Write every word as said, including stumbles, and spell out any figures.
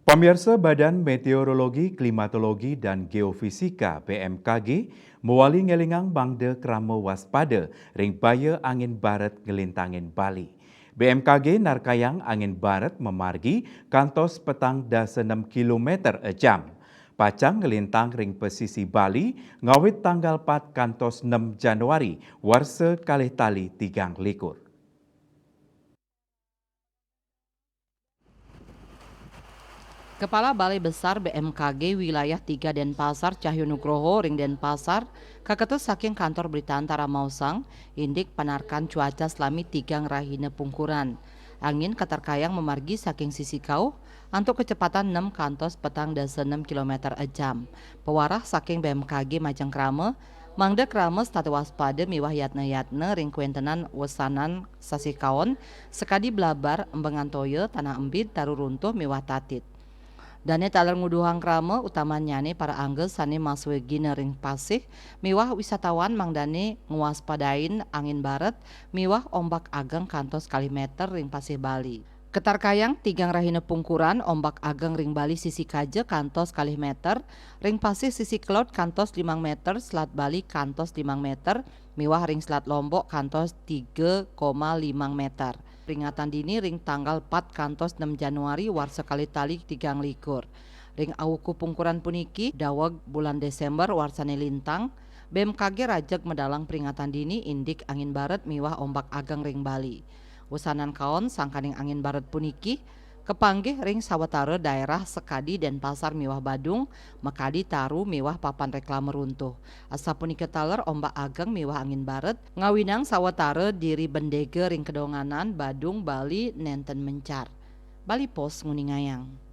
Pamirsa, Badan Meteorologi, Klimatologi, dan Geofisika, B M K G, mawali ngelingang mangda krama waspada ring baya angin barat nglintangin Bali. B M K G narkayang angin barat mamargi kantos petang dasa nem kilometer a jam. Pacang nglintang ring pesisi Bali ngawit tanggal pat kantos nem Januari warsa kalih tali tigang likur. Kepala Balai Besar B M K G Wilayah tiga Denpasar, Cahyo Nugroho, ring Denpasar, kaketus saking Kantor Berita Antara maosang, indik panarkan cuaca salami tigang rahina pungkuran. Angin katarkayang mamargi saking sisi kauh, antuk kecepatan nem kantos petang dasa nem kilometer a jam. Pawarah saking B M K G majeng krama, mangda krama setata waspada miwah yatna-yatna ring kawentenan wesanan sasih kaon, sakadi blabar, embengan toya, tanah embid, taru runtuh miwah tatit. Dane taler nguduhang krama, utamannyane para angga sane maswegina ring pasih miwah wisatawan mangdane ngwaspadain angin baret miwah ombak ageng kantos kalih meter ring pasih Bali. Katarkayang tigang rahina pungkuran, ombak ageng ring Bali sisi kaja kantos kalih meter, ring pasih sisi kelod kantos limang meter, selat Bali kantos limang meter, miwah ring selat Lombok kantos tiga koma limang meter. Peringatan dini ring tanggal pat kantos nem Januari warsa kalih tali tigang likur. Ring awuku pungkuran puniki, daweg bulan Desember warsane lintang, B M K G rajeg medalang peringatan dini indik angin baret miwah ombak ageng ring Bali. Wesanan kaon sangkaning angin baret puniki kapanggih ring sawatara daerah sakadi Denpasar miwah Badung, makadi taru miwah papan reklame runtuh. Asapunika taler ombak ageng miwah angin baret ngawinang sawatara diri bendega ring kadonganan Badung, Bali nenten mencar. Bali Post nguningayang.